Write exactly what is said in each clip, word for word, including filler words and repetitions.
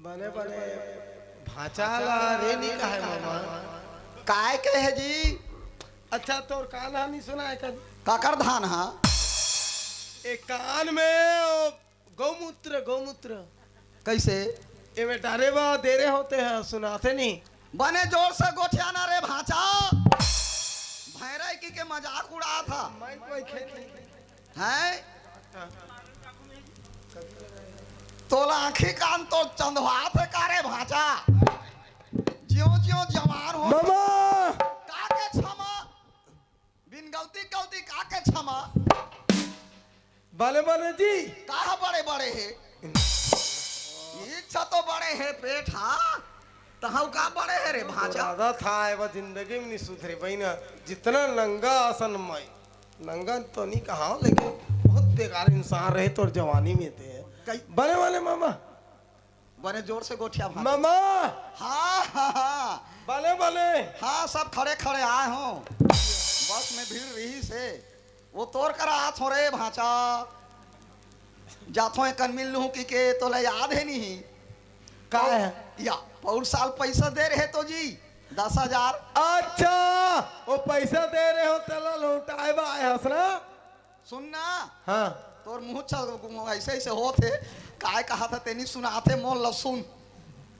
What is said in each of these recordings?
बने बने भांचा ला रे नी कहे मामा। काय कहे जी? अच्छा, तोर कान हा नी सुनाय कभी? काकर धान हा? ए कान में ओ गौमूत्र, गौमूत्र। कैसे? एमे डारे बा दे रे होते हैं, सुनाते नहीं। बने जोर से गोठियाना रे भांचा। भैरय की के मजाक उड़ा था। मैं कोई खेल नहीं। हैं? तोला आँखी कान तो चंदवा थे का रे भांचा? ज्यों ज्यों जवान हो मामा! का के क्षमा? बिन गलती गलती का के क्षमा? बड़े बड़े जी। कहाँ बड़े बड़े है? इच्छा तो बड़े है पेट, हाँ? तहु का बड़े है रे भांचा? दादा था, ए बा जिंदगी में नहीं सुधरे बहिना। जितना नंगा असन मैं, नंगा तो नहीं कहा, लेकिन बहुत बेकार इंसान रहे तोर जवानी में थे। कई बड़े वाले मामा। बने जोर से गोठिया भांचा। मामा। हाँ, हाँ, हाँ। बने, बने। हाँ, सब खड़े खड़े आए हों। बस में भीड़ रही से। वो तोर करा आत हों रे भांचा। जाथों एकन मिल लूं कि के तोला याद है नहीं। का है? या, पौर साल पैसा दे रहे तो जी, दस हजार। अच्छा, वो पैसा दे रहे हो तेला लौटाए बा आए हस ना? सुन ना। हाँ। तोर मुंह चल ऐसे ऐसे होत हे। काय कहा था तेनी सुनाथे मोर ल सुन।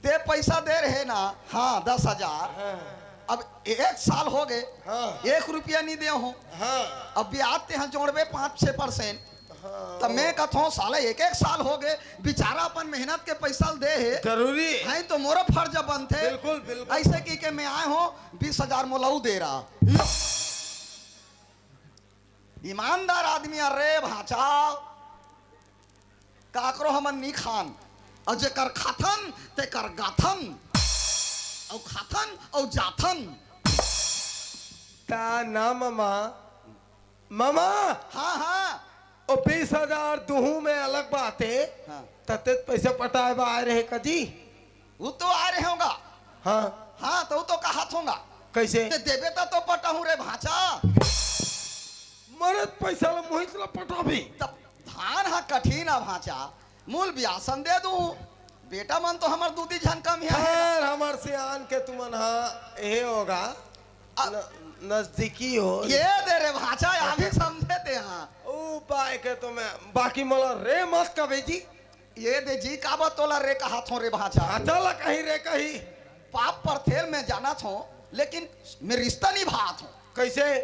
ते पैसा दे रहे ना, हाँ, दस हजार। हाँ। अब एक साल हो गए, हाँ। एक रुपया नहीं दे हो। हाँ। अब ब्याज ते हाँ जोड़बे पाँच छः परसेंट। हाँ। त मैं कथों साला एक एक साल हो गए, बेचारा अपन मेहनत के पैसा ल दे हे। जरूरी। हैं तो मोरो फर्ज बनथे। बिल्कुल, बिल्कुल। ऐसे की के मैं आए हों, बीस हजार मोला ऊ दे रहा। ईमानदार आदमी अरे भांचा, काकरो हमन नी खान, अउ जेकर खाथन तेकर गाथन, अउ खाथन अउ जाथन। ता ना मामा, मामा। हाँ, हाँ। ओ बीस हजार दुहू में अलग बात हे। हाँ। तते पैसा पटाए बा आए रहे का जी? वो तो आए रहे होगा। हाँ। हाँ, तो वो तो कहा होगा। कैसे? ते देबे त तो पटाहूँ रे भांचा। मरत पैसा ला मोहित ला पटाबे। तब धान हा कठिन आ भांचा, मूल ब्यासन दे दूँ। बेटा मन तो हमर दू दी झन कम हे। खैर, हमर सियान के तुमन हा एहे होगा। अ- न-, नजदीकी हो। ये दे रे भांचा, अभी समझे ते हाँ। ओ पाए के तो मैं, बाकी मोला रे मत कबे जी। ये दे जी, काबर तोला रे कहा थो रे भांचा? भांचा ला कहीं रे कहीं। पाप पर थेल मैं जाना थो, लेकिन मैं रिश्ता निभा थो। कैसे?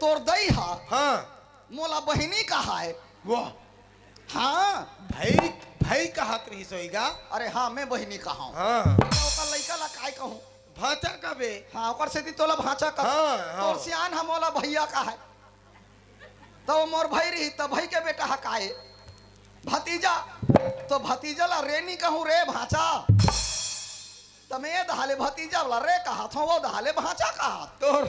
तोर दई हा। हाँ। मोला बहिनी कहाए। वाह। हाँ। भाई, भाई कहात रही सोईगा। अरे हाँ, मैं बहिनी कहाऊँ। हाँ। तो ओकर लइका ला काय कहूँ? भांचा कबे। हाँ, ओकर सेती तोला भांचा कब। हाँ, हाँ। तोर सियान हा मोला भैया कहाए। तो मोर भाई रही, त भाई के बेटा हा काय? भतीजा। तो भतीजा ला रे नी कहूँ रे भांचा। त मैं ये दहाले भतीजा वाला रे कहा थो, वो दहाले भांचा कहा। तोर,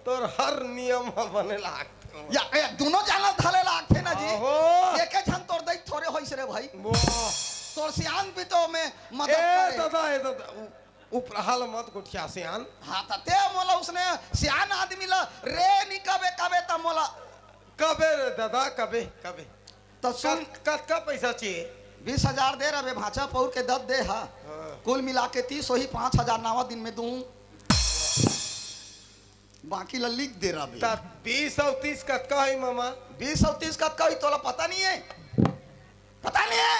तोर हर नियम ह बने लागथे। या, ए, दोनों जानल धले लागथे ना जी। आहो। एके झन तोर दई थोरे होइस रे भाई। वाह। तोर सियान भी तो मैं मदद ए करे। दादा, ए दादा, उ-, उपराहा ल मत गोठिया सियान। हाँ, त ते मोला उसने सियान आदमी ला रे नी कबे, कबे त मोला। कबे रे दादा, कबे, कबे? त सुन। कत-, कतका पैसा चाहिए? बीस हजार दे रहे भांचा, पौर के दस दे हा। हाँ। कुल मिला के तीस, वही पाँच हजार नावा दिन में दूँ। बाकी ला लिख दे रहा बे। त बीस अउ तीस कतका होई मामा? बीस अउ तीस कतका होई तोला पता नहीं है? पता नहीं है?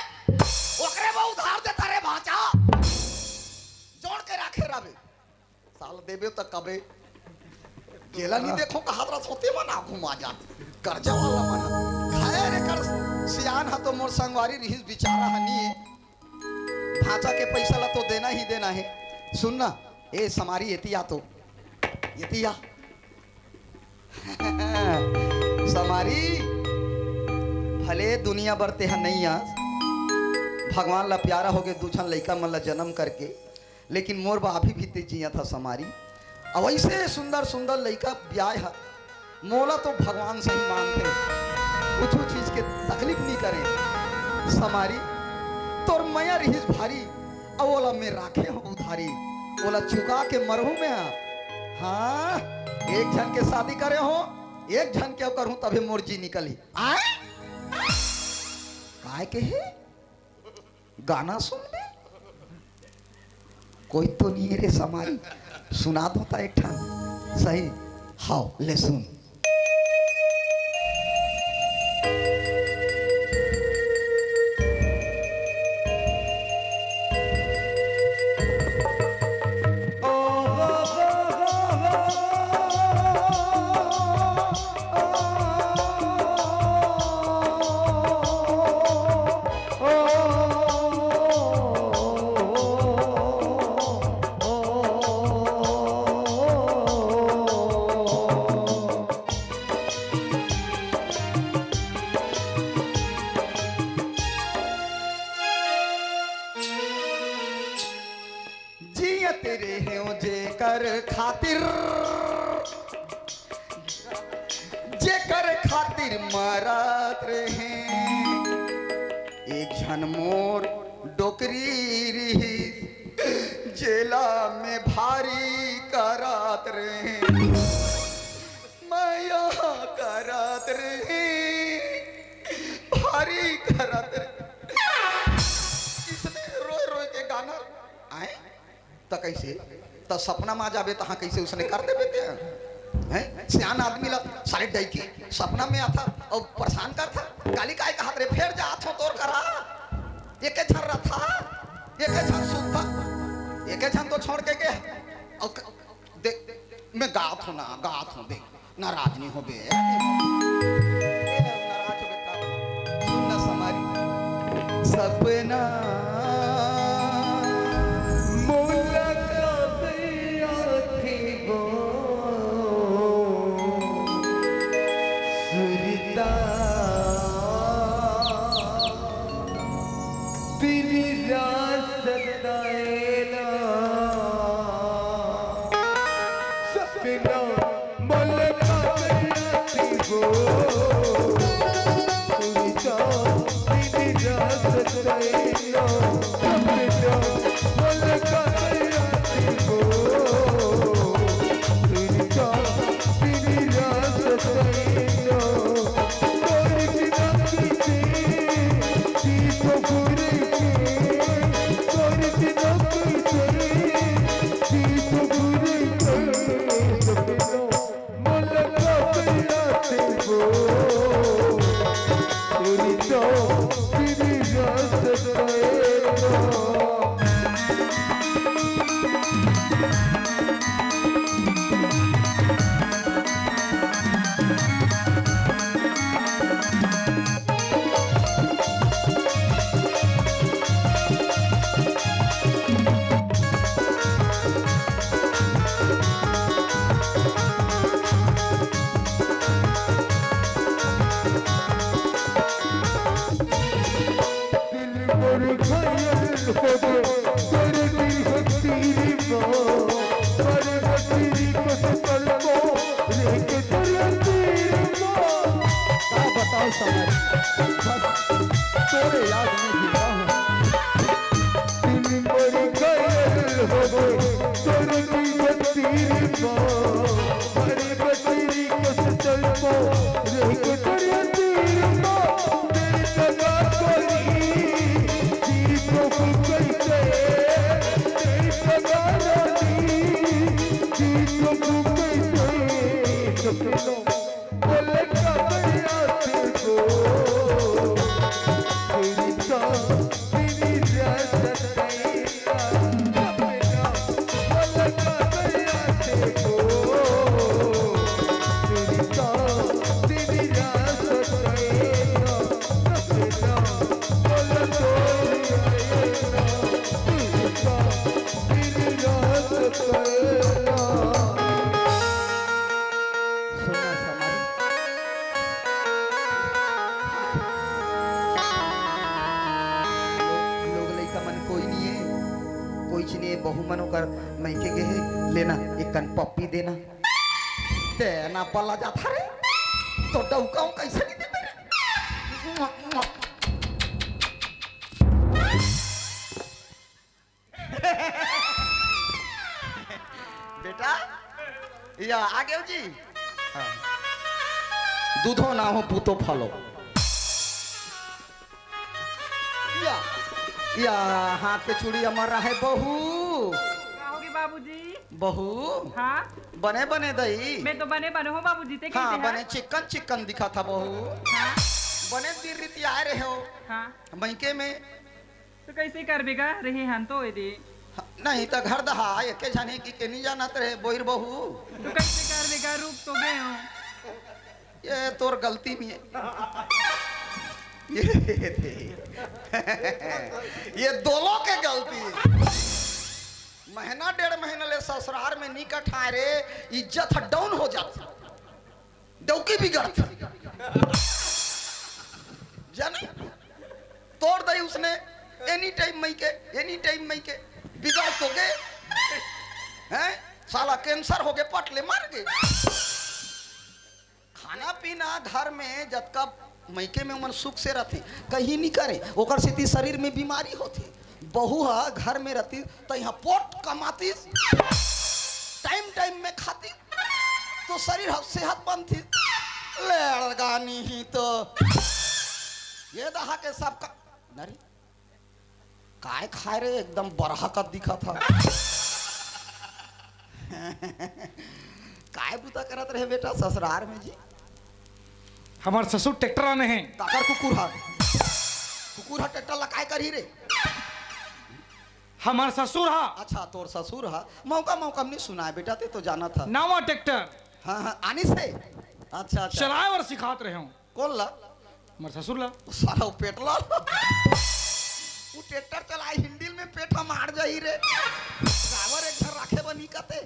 ओकरे बा उधार देता रे भांचा। जोड़ के रखे रहा बे। साल देबे त कबे? जेला नहीं देखो कहा रहा सोते मन आ घुमा जात। कर्जा वाला मन। खैर एकर सियान हा तो मोर संगवारी रिहिस बिचारा हनी। भांचा के पैसा ला तो देना ही देना है। सुन ना, ए समारी एती आ तो। एती आ। समारी, भले दुनिया बर तेहा नइ आस, भगवान ला प्यारा होगे दू झन लइका मन ला जन्म करके, लेकिन मोर बर अभी भी ते जियत हा समारी। अउ ऐसे सुंदर सुंदर लइका ब्याय हा, मोला तो भगवान सही मानथे, कुछु चीज के तकलीफ नइ करे। समारी, तोर मया रिहिस भारी, अउ ओला मैं राखे हूँ उधारी, ओला चुका के मरहूँ मैं हा। हाँ, एक झन के शादी करे हो, एक झन के करहूँ, तभे मोर जी निकलही। आय? काय के हे? गाना सुनबे? कोई तो नहीं है रे समारी, सुना दो ता एक ठन। सही, हाव, ले सुन। जियत रेहेंव जेकर खातिर, जेकर खातिर मरत रेहेंव। एक झन मोर डोकरी रिहिस, जेला में भारी करत रेहेंव। मया करत रेहेंव, भारी करत रेहेंव। इसने रोय रोय के गाना आए। त कइसे? त सपना म आ जाबे, तहाँ कइसे उसने कर देबे ते? हैं? सियान आदमी ला साले डइकी सपना में आथा अउ परेशान करथा। काली काय कहत रे, फेर जात हों तोर करा। एके झन रथा, एके झन सुनथा, एके झन तो छोड़ के गे। अउ क-, देख, मैं गात हों ना, गात हों, देख। नाराज नहीं होबे। नाराज होबे का? सुन ना समारी। सपना मोला कबे आथे वो सुरता, तेरी रात सताएला। सपना मलका गया थी वो, सुरता तेरी रात सताएला। सपना मलका गया थी वो, सुरता तेरी रात सताएला। दिल मोर घायल होगे, तोर दिल भक्ति रे माँ, तोर भक्ति रे कस कलमो, रेख तोर तीर माँ। का बताओ समझ, बस तोरे याद में जीता हूँ। दिल मोर घायल होगे, तोर दिल भक्ति रे माँ, तोर भक्ति रे कस कलमो, रेख तोर तीर माँ। सुन ना समारी। लोग लइका मन कोई नहीं है, कोई नहीं है, बहू मन ओकर मइके गे हे, लेना एक कन पप्पी देना। तेना पला जाथा रे, तो डउका हूँ कइसे नहीं देबे रे? बेटा, या आ गेव जी। हाँ। दूधो ना हो, पूतो फलो। या, या हाथ के चूड़ी अमर रहे बहू। बाबूजी। बहू। हाँ। बने बने दई। मैं तो बने बने हो बाबूजी, ते हाँ, कैसे है? बने चिक्कन चिक्कन दिखा था बहू। हाँ। बने दिन रीति आए रहे हो। हाँ। मइके में। तो कैसे करबे गा, रहे हन तो एदे। हाँ, नहीं तो घर दहा एके झने की के नहीं जानत रहे बोइर बहू। तो कैसे करबे गा, रुक तो गए हो। ये तोर गलती नहीं है। ये, ये दोनों के गलती। महीना डेढ़ महीना ले ससुरार में नहीं कठाए रे, इज्जत डाउन हो जाती, डौकी बिगड़ती। जाने तोर दई उसने एनी टाइम मइके, एनी टाइम मइके बिगड़ तो गए हैं, साला कैंसर हो गए, पट ले मर गए। खाना पीना घर में जतका मइके में ओमन सुख से रथे, कहीं नहीं करे, ओकर सेती शरीर में बीमारी होथे। बहू ह घर में रहती त यहाँ पोट कमाती, टाइम टाइम में खाती, तो शरीर ह सेहत बनती। लेड़गानी ही तो ये दहा के सब का, नरी काय खाए रे, एकदम बरहा का दिखा था। काय बुता करत रहे बेटा ससुरार में जी? हमार ससुर ट्रैक्टर आने हैं। काकर कुकुर हा? कुकुर हा ट्रैक्टर ला काय करही रे? हमार ससुर हा। अच्छा, तोर ससुर हा। मौका मौका में नहीं सुनाए बेटा, ते तो जाना था। नवा ट्रैक्टर। हाँ, हाँ, आनी से। अच्छा, अच्छा। चलाए बर सिखात रहे हूँ। कौन ला? हमार ससुर ला। साला वो पेट ला। वो ट्रैक्टर चलाए हिंडिल में पेट हम मार जाही रे। ड्राइवर एक घर राखे बनी कते।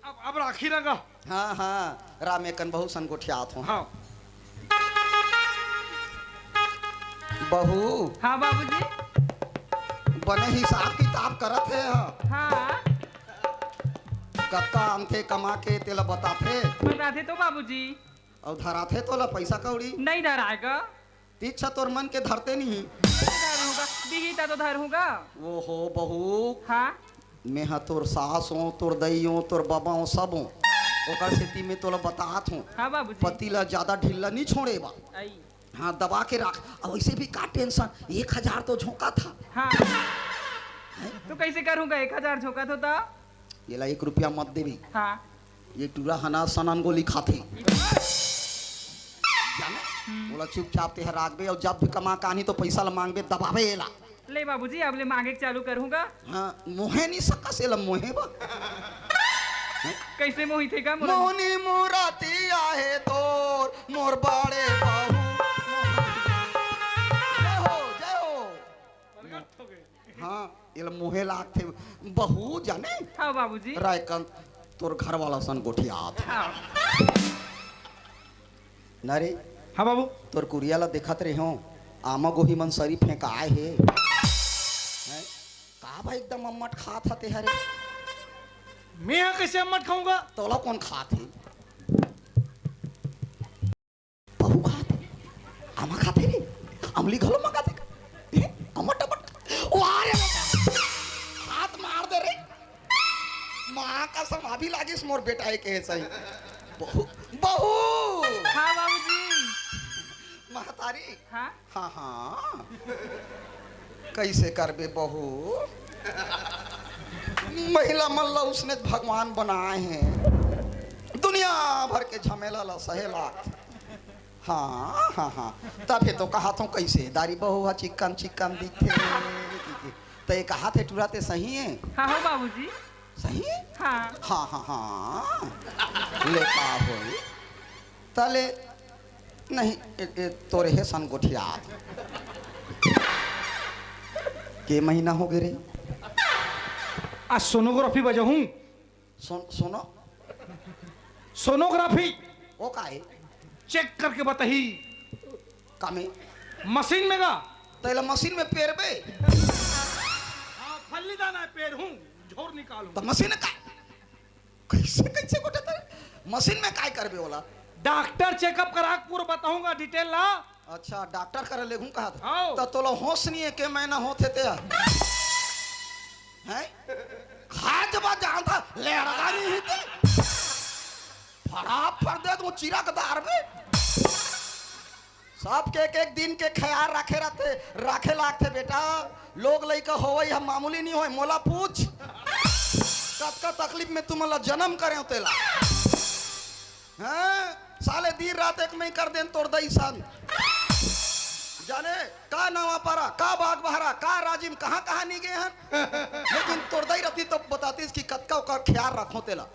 अब, अब राखी ना गा। हाँ, हाँ, राम एकन बहू सन गोठियात हो। हाँ। बहू। हाँ बाबूजी। बने हिसाब किताब करत हे हा। हाँ। कतका आनथे कमा के तेला बताथे। बताथे तो बाबूजी। अउ धराथे तोला पैसा कौड़ी? नहीं धराएगा। तीछा तोर मन के धरते नहीं। धरूंगा, दिही ता तो धरूंगा। ओहो बहू। हाँ। मैं हा तोर सास हों, तोर दई हों, तोर बबा हों, सब हों। ओकर सेती मैं तोला बतात हों। हाँ बाबूजी। पति ला ज्यादा ढीला नहीं छोड़े बा। आई। हाँ, दबा के रख। अब वैसे भी का टेंशन, एक हजार तो झोंका था। हाँ। हैं? तो कैसे करूंगा, एक हजार झोंका तो था? ये ला एक रुपया मत देबे। हाँ। ये टूरा हना सनन गोली खाथे। जाने? हम्म। बोला चुपचाप ते हर राखबे, और जब भी कमा कानी तो पैसा ला मांगबे, दबाबे एला। ले बाबूजी, अब ले मांगे के चालू करूंगा। हाँ, मोहे नहीं सकस, एला मोहे बा। कैसे मोहित हे का मोला? मोहनी मुराती आहे तोर, मोर बड़े बहू। जय हो, जय हो। प्रगट हो गए। हाँ, एला मोहे लागथे बहू जाने। हाँ बाबूजी। रायकन तोर घर वाला सन गोठियात। हाँ। ना रे। हाँ बाबू। तोर कुरिया ला देखत रहे हो, आमा गोही मन सरी फेंकाए हे। हैं? का भाई एकदम अम्मट खात हते हरे? मैं यहाँ कैसे अम्मट खाऊंगा? तोला कौन खात हे? बहू खात हे, आमा खात हे रे, अमली घलो मंगात हे का? ए, अमट, अमट। वाह रे बेटा, हाथ मार दे रे। माँ कसम अभी लागिस मोर बेटा एक ऐसा ही। बहू, बहू। हाँ बाबूजी। महतारी। हाँ? हाँ, हाँ। कैसे करबे बहू? महिला मन ला उसने भगवान बनाए हे। दुनिया भर के झमेला ला सहेला। हाँ, हाँ, हाँ। तभे तो कहा थो कैसे दारी बहू हा चिक्कन चिक्कन दिखे। तो ये कहा थे टुरा ते सही हे? हाँ हो बाबूजी। सही हे? हाँ। हाँ, हाँ, हाँ। ले का होई? तले नहीं, ए, ए, तोरे हे सन गोठियात। के महीना हो गे रे? आज सोनोग्राफी बजाहूं। सोन-, सोनो? सोनोग्राफी। वो का हे? चेक करके बताही। का में? मशीन में गा। तेला मशीन में पेरबे? हाँ, फल्ली दाना पेर हूँ, झोर निकालूं। तो मशीन का? कैसे, कैसे गोठे तेरे? मशीन में काय करबे ओला? डॉक्टर चेकअप करा के पूरा बताऊंगा डिटेल ला। अच्छा, डॉक्टर करा लेगूं कहा था। आओ। तो तोला होश नहीं हे के मैं ना होते ते। हैं? खा जब जान था, लेड़गा नहीं ही ते। फड़ा फड़ दे तू चिरा के दार में। सबके एक एक दिन के ख्याल रखे रहते, रखे लागथे बेटा। लोग लइका होवई ह मामूली नहीं होय, मोला पूछ। कतका तकलीफ में तुमन ला जन्म करेंव तेला। हैं? साले दिन रात एक में कर देन तोर दई संग। जाने का नवा पारा, का बाग बहरा, का राजिम, कहाँ कहाँ नी गे हन। लेकिन तोर दई रती तो बतातीस कि कतका ओकर ख्याल रखों तेला।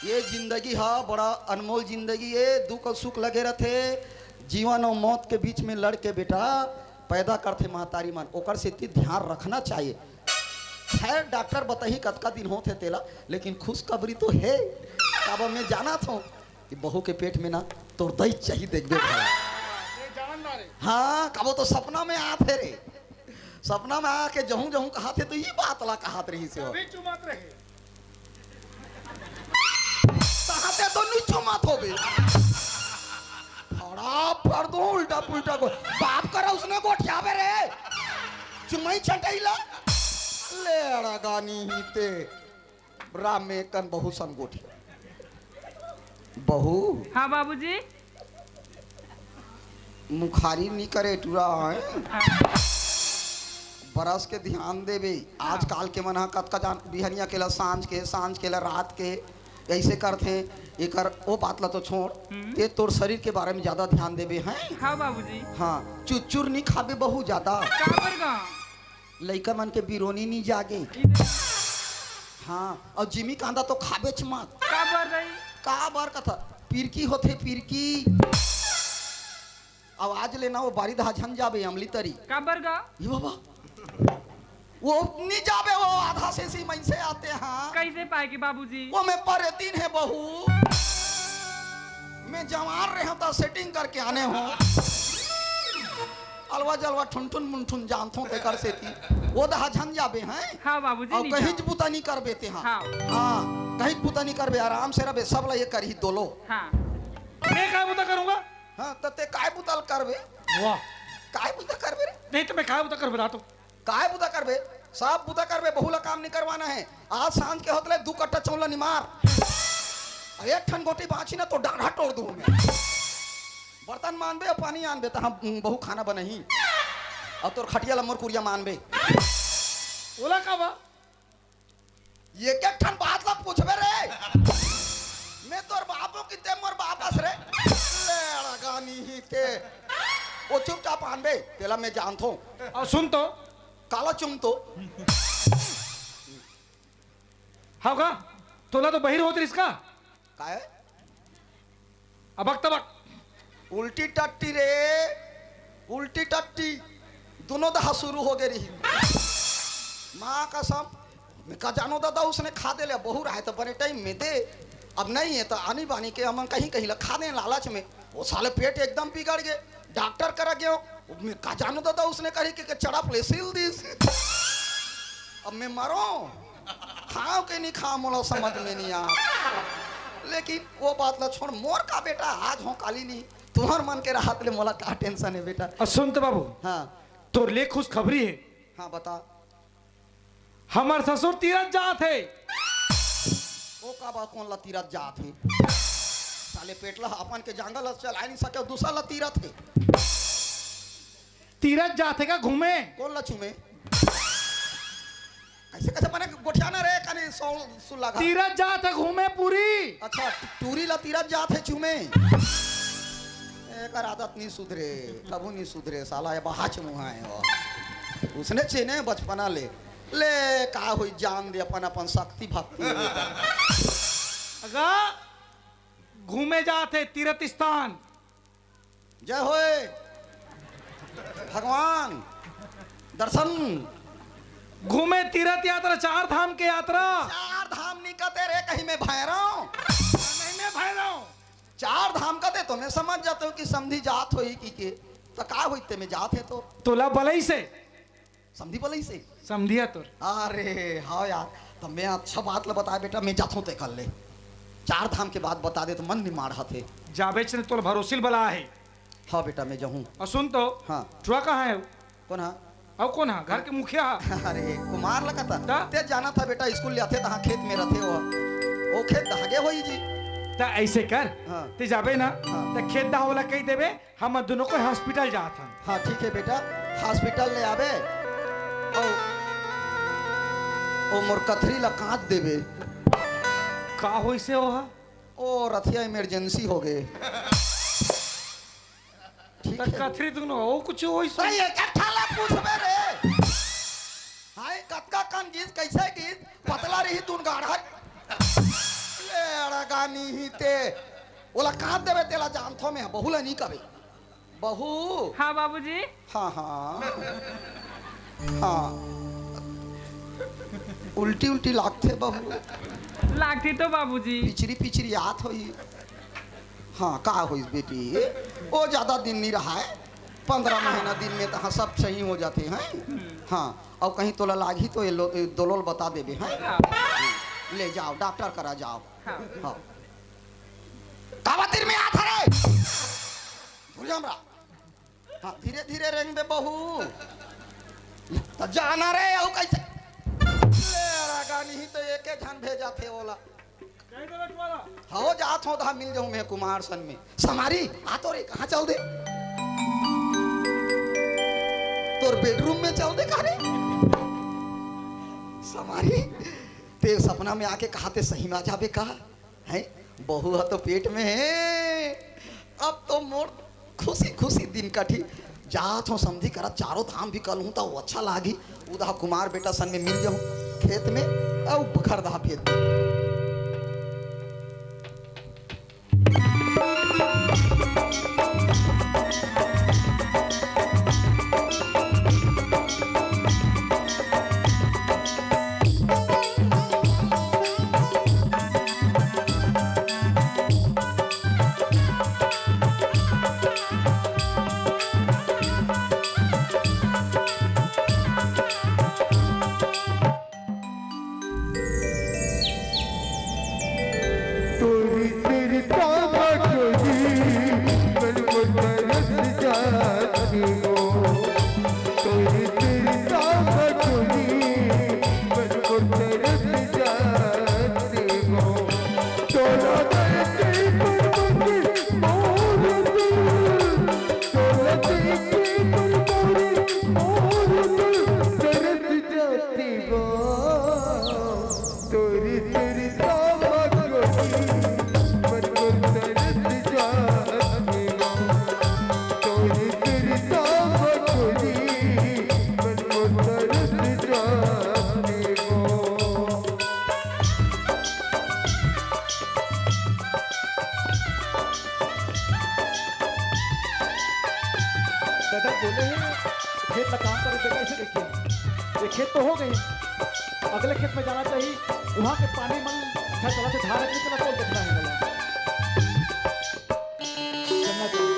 ये जिंदगी हा बड़ा अनमोल जिंदगी ए, दुख अउ सुख लगे रथे। जीवन अउ मौत के बीच में लड़ के बेटा पैदा करथे महतारी मन, ओकर सेती ध्यान रखना चाहिए। खैर, डॉक्टर बताही कतका दिन होत हे तेला, लेकिन खुशखबरी तो हे। काबर मैं जानत हूँ कि बहू के पेट में ना तोर दई चाही, देखबे भाई। हाँ, काबर तो सपना में आत हे रे। सपना में आके जहूँ जहूँ कहात हे तो ये बात ला कहात रहिस हे। तभी चुमात रहे। तहाते तो नी चुमात होबे। फड़ा फड़ दो उल्टा पुल्टा को। बाप करा उसने गोठियाबे रे। चुमई छटैला। ले अड़गानी ही ते। राम में कन बहू सन गोठी। बहू। हाँ बाबूजी। मुखारी नी करे टूरा है। बरस के ध्यान देबे। आजकाल के मन ह कतका जान बिहनिया केला सांझ के, सांझ केला रात के, ऐसे करथे। एकर ओ बात ला तो छोड़, हम्म। ते तोर शरीर के बारे में ज्यादा ध्यान देबे हैं। हाँ बाबूजी। हाँ, चुचुर नी खाबे बहू ज्यादा। काबर गा? लइका मन के बिरोनी नी जागे। ई दे- हाँ, अउ जिमी कांदा तो खाबेच मत। काबर रही? काबर कथा? पिरकी होथे, पिरकी। अब आज ले ना वो बारी दहा झन जाबे अमली तरी। काबर गा? ये बाबा, वो नी जाबे, वो आधा सेसी मनसे आते हैं। कैसे पाएगी बाबूजी? वो मैं परेतीन है बहू, मैं जवान रहे हूँ तो सेटिंग करके आने हूँ। अलवा जलवा ठुनठुन मुनठुन जानथों तेकर सेती। वो दहा झन जाबे हैं। हाँ बाबूजी, अउ नी कहीं जाओ। बुता नी करबे ते, हाँ। हाँ, कहीं बुता नी करबे, आराम से रहबे, सब ला ये करही दोलो। हाँ। मैं काय बुता करूंगा? हाँ, त ते काय बुता ल करबे? वाह। काय बुता करबे रे? नहीं तो मैं काय बुता करबे, बता तो। काय बुता करबे? सब बुता करबे, बहू ला काम नहीं करवाना है। आज सांझ के होत ले दू कट्टा चौला निमार। अरे एक ठन गोटी बाँची ना तो डाढ़ा तोड़ दूँ मैं। बर्तन मानबे अउ पानी आनबे, त हम बहू खाना बनही। अउ तोर खटिया ला मोर कुरिया मानबे। ओला का बा? ये के ठन बात ला पूछबे रे? मैं तोर बाप हूँ कि ते मोर बाप हस रे? ले अड़गानी ही ते। वो चुपचाप आनबे, तेला मैं जानथों। अउ सुन तो। काला चुम तो। हव का? तोला तो बहिर होत रिस का? काय? अबक तबक। उल्टी टट्टी रे, उल्टी टट्टी। दोनों दहा शुरू हो गे रही। माँ कसम, मैं का जानो दादा, उसने खा दे ले, बहू रहे तो बने टाइम में दे। अब नहीं है तो आनी बानी के हमन कहीं कहीं ला खा दे लालच में। वो साले पेट एकदम बिगड़ गए, डॉक्टर करा गयो। मैं का जानो दादा, उसने कही कि, कि चड़प ले सिल दिस। अब मैं मरो, खाओ के नहीं खाओ, मोला समझ में नहीं आ। लेकिन वो बात ला छोड़, मोर का बेटा, आज हो काली नहीं, तुम्हार मन के राहत ले मोला का टेंशन है बेटा। अउ सुन तो बाबू, हाँ। तोर ले खुशखबरी है। हाँ, बता। हमर ससुर तीरथ जात हे। ओ का बा, कोन ला तीरथ जात हे? साले पेटला अपन के जांगा ला चलाए नहीं सके, दूसरा ला तीरथ हे। तीरथ जात हे का घूमे? कोन ला चूमे? कैसे कैसे बने गोठियाना रे, कने सौ सुल्ला घा। तीरथ जात हे घूमे पूरी। अच्छा, टूरी ला तीरथ जात हे चूमे। एकर आदत नहीं सुधरे, कभू नहीं सुधरे साला, ये बहाच मुहा है वो। उसने चेने बचपना ले। ले, का होई, जान दे, अपन, अपन शक्ति भक्ति होता। अगा, घूमे जात हे तीर्थ स्थान। जय होए भगवान, दर्शन। घूमे तीर्थ यात्रा, चार धाम के यात्रा। चार धाम नहीं कहते रे, कहीं मैं भैरव। नहीं, मैं भैरव। चार धाम कहते तो मैं समझ जाता हूँ कि समधी जात होई कि के, तो का होई ते में जात हे तो। तोला बलई से। समधी बलई से? समधिया तोर। अरे हाँ यार, तो मैं अच्छा बात ला बताए बेटा, मैं जाथों ते कर ले। चार धाम के बात बता दे तो मन निमाड़ हथे। जाबेच ने तोर भरोसिल बला है। हाँ बेटा, मैं जाहूँ। अउ सुन तो, हाँ। टुरा कहाँ है? कोन हा? अउ कोन हा? घर के मुखिया हा? अरे, कुमार लगता। ता? ते जाना था बेटा, स्कूल जाथे तहाँ खेत में रहथे वो। वो खेत दहागे होई जी। त ऐसे कर, हाँ। ते जाबे ना, हाँ। त खेत दहावला कही देबे, हम दोनों को हॉस्पिटल जात हन। हाँ, ठीक है बेटा, हॉस्पिटल ले आबे। और ओ मोर कथरी ला कांच देबे। का होइसे ओहा? ओ रथिया इमरजेंसी हो गे। ठीक त है। कथरी दुनो ओ कुछ होइसे? अरे, एक ठा ला पूछबे रे। हाय, कतका कन गीत, कइसे गीत? पतला रही तुन गाढ़ा। ले अड़गानी ही ते। ओला कांच देबे, तेला जानथो मैं, बहू ला नी कबे। बहू। हाँ बाबूजी। हाँ, हाँ। हाँ। उल्टी उल्टी लागथे बहू। लागथे तो बाबूजी। पिचरी पिचरी आत होई। हाँ, का होइस बेटी? ओ ज्यादा दिन नी रहा है, पंद्रह महीना दिन में तो हाँ, सब सही हो जाते हैं। हाँ, अउ कहीं तोला लागही तो ये लो, ये दोलोल बता देबे हैं। हाँ। ले जाओ, डॉक्टर करा जाओ। हाँ। हाँ। काबर तीर में आत हरे? घुर जा हमरा। हाँ, धीरे धीरे रेंगबे बहू। त जाना रे, अउ कइसे? ले, रागानी ही तो एके झन भेजा थे ओला। कहीं तो बंटवारा। हो, जात हो, धा मिल जाऊं मैं कुमार सन में। समारी, आ तो रे, कहाँ चल दे? तोर बेडरूम में चल दे, का रे? समारी, ते सपना में आके कहा ते सही में आ जाबे का? हैं? बहू ह तो पेट में हे। अब तो मोर खुशी खुशी दिन कटही। जात हों समधी करा, चारों धाम भी कर लूँ, त वो अच्छा लागी। उधा कुमार बेटा सन में मिल जाऊँ खेत में, अउ घर दहा भेज दूँ। तोरी तेरी तावा तोरी, मन को तरस जाती हो। तोरी तेरी तावा तोरी, मन को तरस जाती हो। तोला दर्द पर मुझे मोर दिल, तोला दर्द पर मुझे मोर दिल, तरस जाती हो। तोरी तेरी तावा तोरी, मन को तरस जाती हो। तोरी तेरी तावा तोरी, मन को तरस जाती हो। दादा बोले हैं, खेत ला काम करे, देखा इसे देखिए, ये खेत तो हो गए, अगले खेत में जाना चाहिए, वहाँ के पानी मन अच्छा चला थे, धार निकला तो देखना है वाला। चलना चाहिए।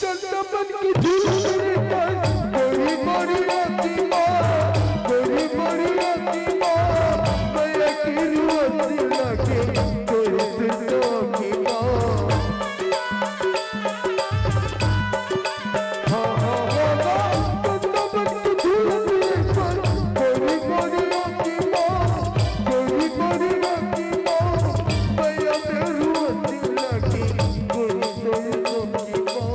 चंदन की झूठ मेरे पास, कोई मोरी आती माँ, कोई मोरी आती माँ, मैं अकेलू आती लागे, कोई सुनो की माँ। हाँ, हाँ, हाँ, हाँ, चंदन की झूठ मेरे पास, कोई मोरी आती माँ, कोई मोरी आती माँ, मैं अकेलू आती लागे, कोई सुनो की माँ।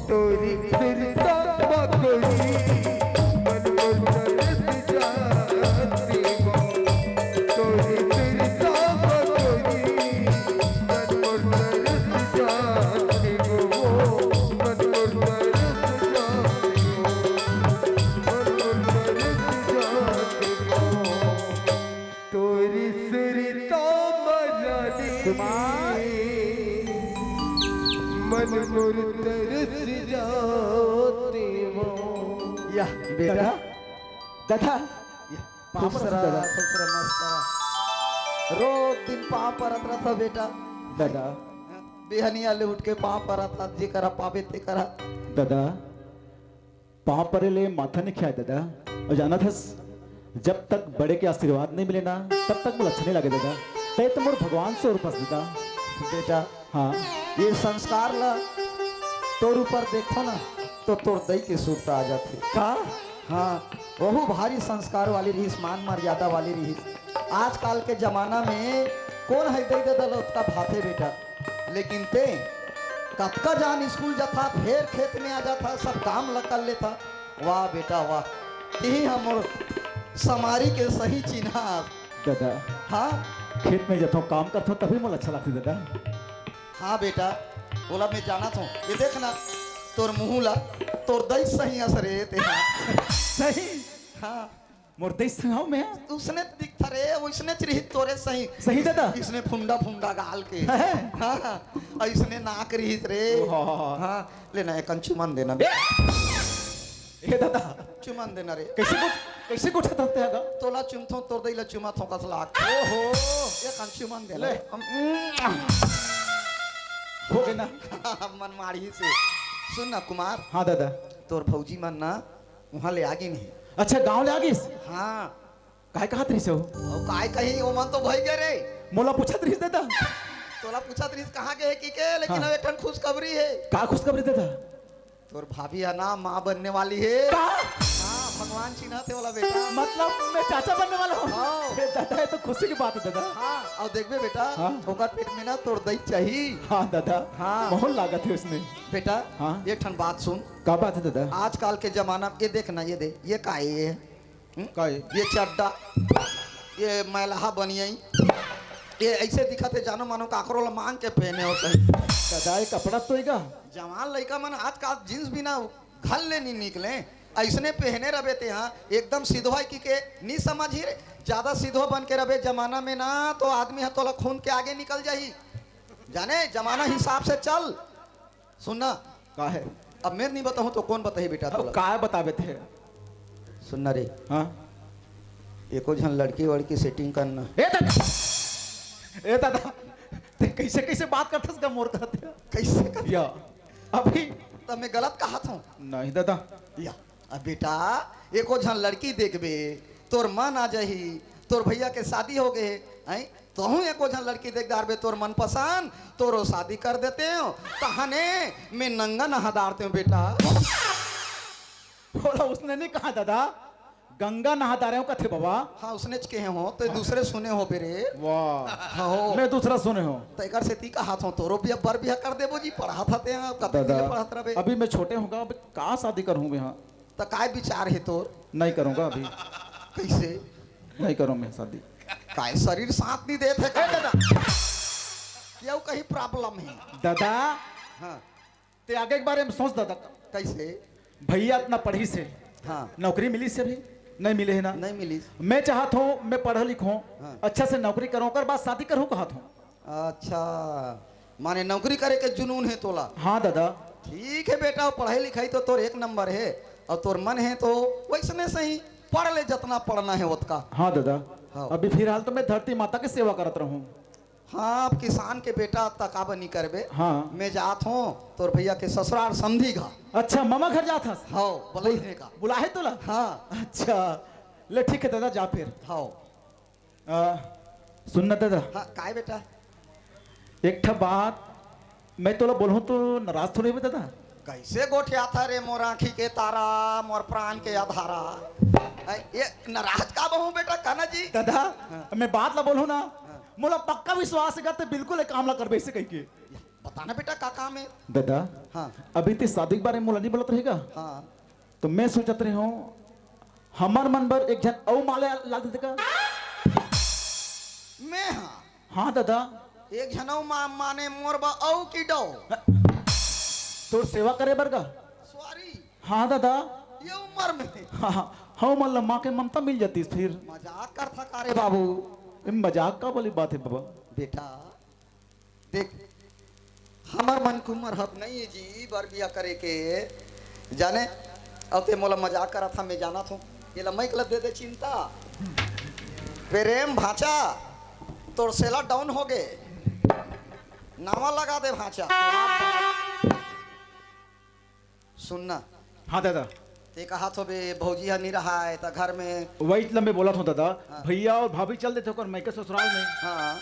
तोरी फिरता बकोरी, मन को तरस जाती वो। तोरी फिरता बकोरी, मन को तरस जाती वो। मन को तरस जाती वो। मन को तरस जाती वो। तोरी सुरता मरानी कुमार। मन मोर तरस जाते वो। या बेटा। दादा, दादा। या, पाँव खुश परत रहा, दादा। खुश रहा, मस्त रहा। रोज दिन पाँव परत रहा था बेटा। दादा। बिहनिया ले उठ के पाँव परत रहा, जे करा पावे ते करा। दादा। पाँव परे ले माथा नइ खियाय दादा। अउ जानत हस, जब तक बड़े के आशीर्वाद नइ मिले ना, तब तक मोला अच्छा नइ लागे दादा। तैं तो मोर भगवान सरूप हस दादा। बेटा, हाँ। ये संस्कार ला तोर ऊपर देखथों ना, तो तोर दई के सुरता आ जाथे। का? हाँ, वहू भारी संस्कार वाली रहिस, मान मर्यादा वाली रहिस। आजकल के जमाना में कोन हे दई ददा ल ओतका भाथे बेटा, लेकिन ते कतका जान स्कूल जाथा, फेर खेत में आ जाथा, सब काम ल कर लेथा। वाह बेटा वाह, तिही ह मोर समारी के सही चिन्हा। ददा, हाँ? खेत में जथों काम करथों तभी मोला अच्छा लगथे ददा। हाँ बेटा, ओला मैं जानत हूँ। ये देख ना, तोर मुँह ला, तोर दई सही अस रे ते हा। सही? हाँ। मोर दई संग हव मैं? उसने दिखथा रे, उसने च रिहिस तोरे सही। सही ददा? इसने फुंडा फुंडा गाल के। हैं? हाँ, हाँ। अउ इसने नाक रिहिस रे। ओहो। हाँ, ले ना, एकन चुमन देना। ए! ए ददा। चुमन देना रे। कैसे गोठ-, कैसे गोठे धरते हैं गा? तोला चुमथों, तोर दई ला चुमथों कस लाग। ओहो। एकन चुमन देना ले। रे। हम, हो गे ना। मन माढ़ी से। सुन ना कुमार। हाँ ददा। तोर भौजी मन ना उहाँ ले आ गिन हे। अच्छा, गाँव ले आ गिस? हाँ। काय कहत रहिस हो? अउ काय कही, ओमन तो भई गे रे। मोला पूछत रहिस ददा। तोला पूछत रहिस कहाँ गे हे कहिके, लेकिन हाँ। अब एक ठन खुशखबरी हे। का खुशखबरी ददा? तोर भाभी ह ना माँ बनने वाली हे। का? हाँ, भगवान चिन्हथे ओला बेटा। मतलब मैं चाचा बनने वाला हूँ? हाँ। ए ददा, ये तो खुशी की बात है ददा। हाँ, अउ देखबे बेटा, हाँ। ओकर पेट में ना तोर दई चाही। हाँ ददा, हाँ। बहुत लागत है उसमें। बेटा, हाँ। एक ठन बात सुन। का बात है ददा? आजकल के जमाना, ये देख ना, ये दे, ये का है ये? हम्म? का है? ये चड्डा, ये मैलहा बनियाई, ये ऐसे दिखत है जानो मानो काकरो ला मांग के पहने हो सही। ददा, ये कपड़ा तो है का? जवान लइका मन आजकल जींस बिना घर ले नहीं निकले, ऐसने पहने रबे ते हाँ, एकदम सिधवा की के नहीं समझी रे। ज्यादा सिधवा बन के रबे जमाना में ना, तो आदमी ह तोला खून के आगे निकल जाही। जाने, जमाना हिसाब से चल। सुन ना। का है? अब मैं नहीं बताहूँ तो कोन बताही बेटा अब तोला? का बताबे थे? सुन ना रे। हाँ? एको झन लड़की वड़की सेटिंग करना। ए ददा, ए ददा, ते कैसे, कैसे बात करथस गा मोर साथ? कैसे कर? या, अभी। त मैं गलत कहत हूँ? नहीं ददा। या, अब बेटा, एको झन लड़की देखबे, तोर मन आ जाही, तोर भैया के शादी हो गे, हैं? तहूँ एको झन लड़की देख डारबे तोर मनपसंद, तोरो शादी कर देते हो, तहने मैं नंगा नहा डारते हो बेटा। बोला, उसने नहीं कहा ददा, गंगा नहा डारे हो कथे बाबा। हाँ, उसने च कहे हो, तो दूसरे सुने होबे रे। वाह। हाँ हो। मैं दूसरा सुने हो। तो एकर से ती कहा थो, तोरो भी अब बर बिहा कर देबो जी, पढ़ा था ते, कतक ददा, दिन पढ़त रहबे। अभी मैं छोटे हूँ गा, अब का शादी करूँ मैं? हाँ। त काय विचार हे तोर? नहीं करूँगा अभी। कैसे? नहीं करूँ मैं शादी। काय शरीर साथ नहीं देत हे का? ए ददा। केऊ कहीं problem हे? ददा। हाँ। ते आगे के बारे में सोच ददा। कैसे? भैया इतना पढ़िस हे। हाँ। नौकरी मिलिस हे अभी? नहीं मिले हे ना? नहीं मिलिस। मैं चाहत हूँ, मैं पढ़ लिखूँ, हाँ। अच्छा से नौकरी करूँ, ओकर बाद शादी करूँ कहत हूँ। अच्छा, माने नौकरी करे के जुनून हे तोला? हाँ ददा। ठीक हे बेटा, पढ़ाई लिखाई तो तोर एक नंबर हे, अउ तोर मन हे तो वैसने सही, पढ़ ले जतना पढ़ना हे ओतका। हाँ ददा। हाँ। अभी फिलहाल तो मैं धरती माता के सेवा करत रहूँ। हाँ, अब किसान के बेटा त काबर नहीं करबे। हाँ। मैं जात हूँ तोर भैया के ससुराल समधी घर। अच्छा, मामा घर जात हस? हाँ, बुलाही ने का। बुलाहे तोला? हाँ। अच्छा, ले ठीक हे ददा, जा फिर। हाँ। आ, सुन ना ददा। हाँ, काय बेटा? एक ठा बात मैं तोला बोलहूँ तो नाराज थोड़ी होबे ददा? कैसे गोठियाथा रे मोर आँखी के तारा, मोर प्राण के आधारा? ऐ, ये नाराज काबर हूँ बेटा, कहना जी? ददा, हाँ। मैं बात ला बोलहूँ ना, हाँ। मोला पक्का विश्वास हे गा ते बिल्कुल ये काम ला करबे ऐसे कहिके। बताना बेटा, का काम हे? ददा, हाँ। अभी ते शादी के बारे में मोला नहीं बोलत रहे गा? हाँ। तो मैं सोचत रहे हूँ, हमर मन बर एक झन अउ माँ ला देते का? मैं हाँ। हाँ ददा। एक झन अउ माँ, माने मोर बर अउ की डौ? तोर सेवा करे बर का? Sorry। हाँ ददा। ये उम्र में। हाँ, हाँ, हमन ला माँ के ममता मिल जातिस फिर। मजाक करथा का रे बाबू? ए, मजाक का वाली बात हे बाबा? बेटा, देख, हमर मन के उमर हब नहीं हे जी, बर बिहा करे के। जाने, अब ते मोला मजाक करत हा, मैं जानत हूँ। ये ला mic ला दे दे चिंता। प्रेम भांचा, तोर सेला down हो गे। नावा लगा दे भांचा। सुन ना। हाँ दादा। ते कहा थो बे, भौजी हा नहीं रहा है, त घर में। वही ला मैं बोला थो दादा, हाँ। भैया और भाभी चल देते ओकर मायके ससुराल में। हाँ।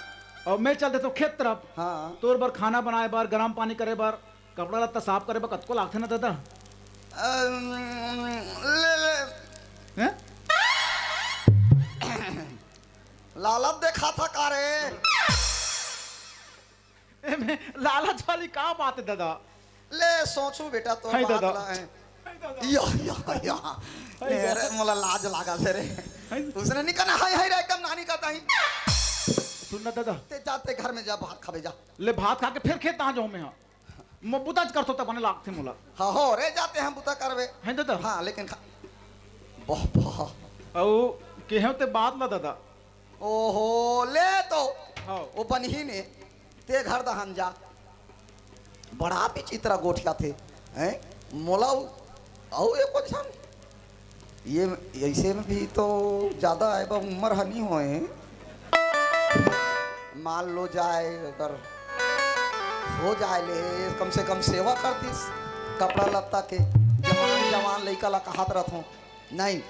और मैं चल देता हूँ खेत तरफ। हाँ। तोर बर खाना बनाए बर, गरम पानी करे बर, कपड़ा लत्ता साफ करे बर कतको लागथे ना ददा। अम, ले, ले। हैं? लालच देखाथा का रे? एमे लालच वाली का बात हे ददा? ले सोचू बेटा, तो हाय बात ददा। ला है। या, या, या। हाय ए रे, ददा। मोला लाज लागा से रे। हाय। उसने नहीं कहना, हाय, हाय रे, एकदम नानी कहता ही। सुन ना ददा। ते जाते घर में जा, भात खाबे जा। ले भात खा के फिर खेत आ जाऊं मैं, हाँ। मैं बुता च करथो त बने लागथे मोला। हाँ, हो रे, जाते हम बुता करबे। हैं ददा? हाँ, लेकिन खा-, बह, बह। अउ केहेव ते बात ला ददा। ओहो, ले तो। हाँ। वो बनही ने, ते घर दहन जा। बड़ा विचित्र गोठियाथे, हैं? मोला अउ, अउ एको झन। ये, ऐसे में भी तो ज्यादा आए बा उम्र ह नहीं होए। मान लो जाए, अगर हो जाए ले, कम से कम सेवा करतीस, कपड़ा लत्ता के। जवान, जवान लइका ला कहत रथों, नहीं,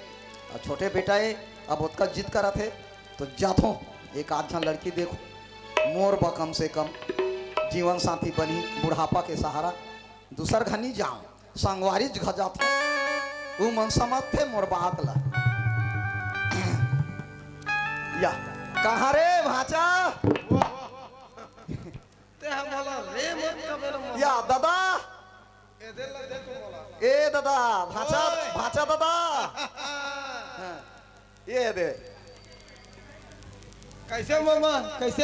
अब छोटे बेटा ए, अब ओतका जिद करत हे, तो जाथों, एक आध झन लड़की देखो, मोर बा कम से कम जीवन साथी बनी, बुढ़ापा के सहारा। दूसर घनी जाऊं, संगवारी जघा जाथों, ऊ मन समझथे मोर बात ला। या, कहाँ रे भांचा? ते ह मोला रे मत कबे ना मोला। या ददा। ए दे ला दे तू मोला। ए ददा, भांचा, ओए। भांचा ददा। हाँ, ये दे। कैसे मामा, कैसे?